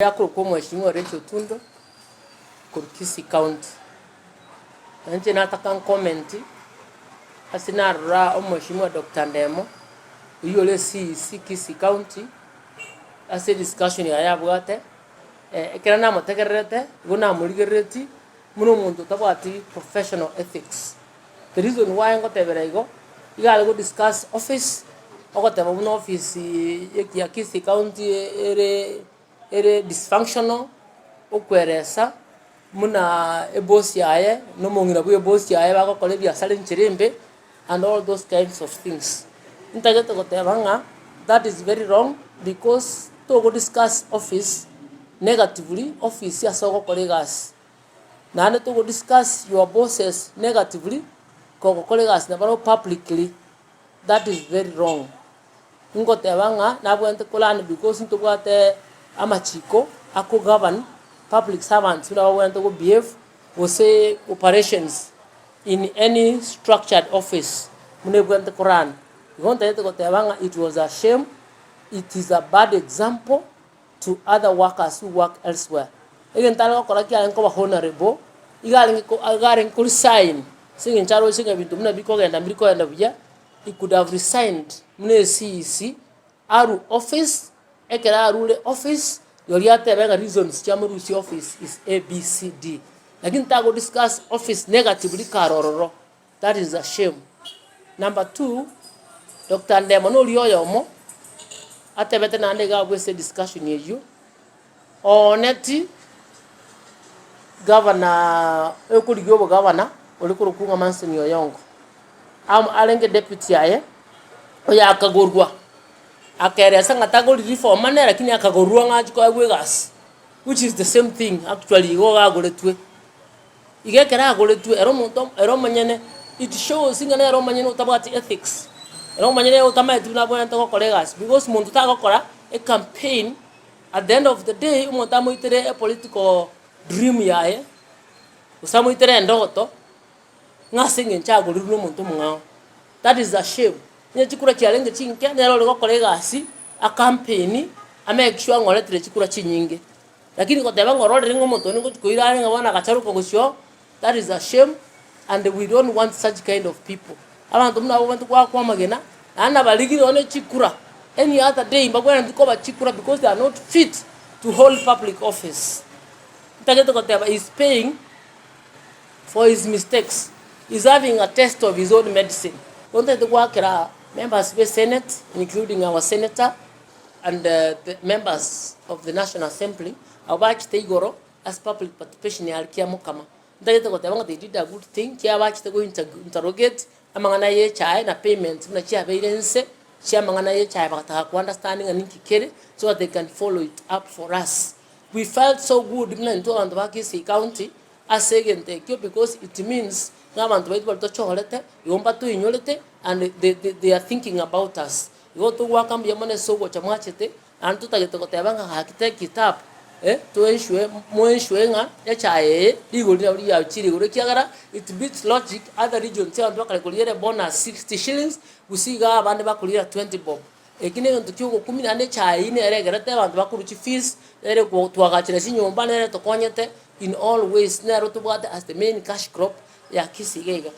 Akorokwa Omweshimiwa Rachel Otundo korwa Kisii County. Na inche nataka ncomment ase narora Omweshimiwa Doctor Ndemo, oyio ore CEC Kisii County, ase ediscussion yaye abwate, ekero namotegererete, igo namorigereretie buna omonto otabwati professional ethics. The reason why ngotebera igo, iga are go discuss office, ogoteba buna office ya Kisii County ere ere dysfunctional, okweresa buna eboss yaye na omong'ina bwa eboss yaye bagokora ebiasara enchera embe, and all those kinds of things. Ntagete goteba ng'a that is very wrong because togo discuss office negatively, office ase ogokora egasi. Naende togo discuss your bosses negatively, kogokora egasi nabarabwo publicly, that is very wrong. Ingoteba ng'a nabwenerete ko learn because ntobwate amachiko ako govern public servants buna babwenerete go behave, gose operations in any structured office buna ebwenerete ko run. Igo ntagete goteba ng'a it was a shame, it is a bad example to other workers who work elsewhere. Egento are gokora kiarenge koba honourable, iga arenge ko iga arenge ko resign ase eng'encho aroche ng'a ebinto buna bikogenda mbiri kogenda buya, he could have resigned buna eCEC, arwe office, ekero arure office, rirorio atebe ng'a reasons chiamorusia office is ABCD. Lakini tago discuss office negatively kare ororo, that is a shame. Number two, Doctor Ndemo noria oyomo, atebete naende iga abwo ase ediscussion eywo, ooneti gavana okorigia obogavana ore korokwa ng'a Manson Oyongo, amo arenge deputy aye, oyo akagorwa, akaeresa ng'a tagori reform nere lakini akagorwa ng'a achie koegwa egasi, which is the same thing actually igo iga agoretwe. Iga ekero agoretwe ere omonto ere omonyene, it shows ng'a nere omonyene otabwati ethics, ere omonyene otamaeti buna abwenerete gokora egasi because monto tagokora ecampaign at the end of the day omonto amoitere epolitical dream yaye, gose amoitere endoto, ng'a ase eng'encho agorirwe na omonto omong'ao. That is a shame. Onye chikura chiarenge chinke, nere ore gokora egasi, acampaign, amake sure ng'a oretire chikura chinyinge. Lakini goteba ng'a ororire ng'a omonto onde ngochia koira are ng'a bono agacharoka gochia oo, that is a shame and we don't want such kind of people. Abanto buna abwo babwenerete goakwa amagena, naende nabarigire nonye chikura, any other day mbabwenereti koba chikura because they are not fit to hold public office. Ntagete goteba he is paying for his mistakes, he is having a taste of his own medicine. Bono ntagete goakera members be senate including our senator, and the members of the National Assembly, abwo bachete igoro ase public participation yare kiamokama. Ntagete goteba ng'a they did a good thing, kiagera bachete go interrogate amang'ana ya echae na payments buna chiabeire inse, chia amang'ana ya echae bagataka ko understand ng'a ninki kere, so that they can follow it up for us. We felt so good buna intwe abanto ba Kisii County, ase egento ekio because it means ng'a abanto baito baria tochorete, igo mbatoinyorete and they they are thinking about us. Igo togoaka mbuya mono ase ogocha mwachete, naende totagete goteba ng'a gaki take it up, eh, toensure moensure ng'a echae eye rigori nabo riachire igoro ekiagera it beats logic other regions abanto bakare koriera ebonus 60 shillings, gose igaa abande bakoriera 20 bob. Eki na egento kia ogokumia naende echae eyio nere egerete abanto bakorwa chifees, nere twagachire chinyomba, nere etokonyete in all ways, nero tobwate as the main cash crop ya Kisii iga iga.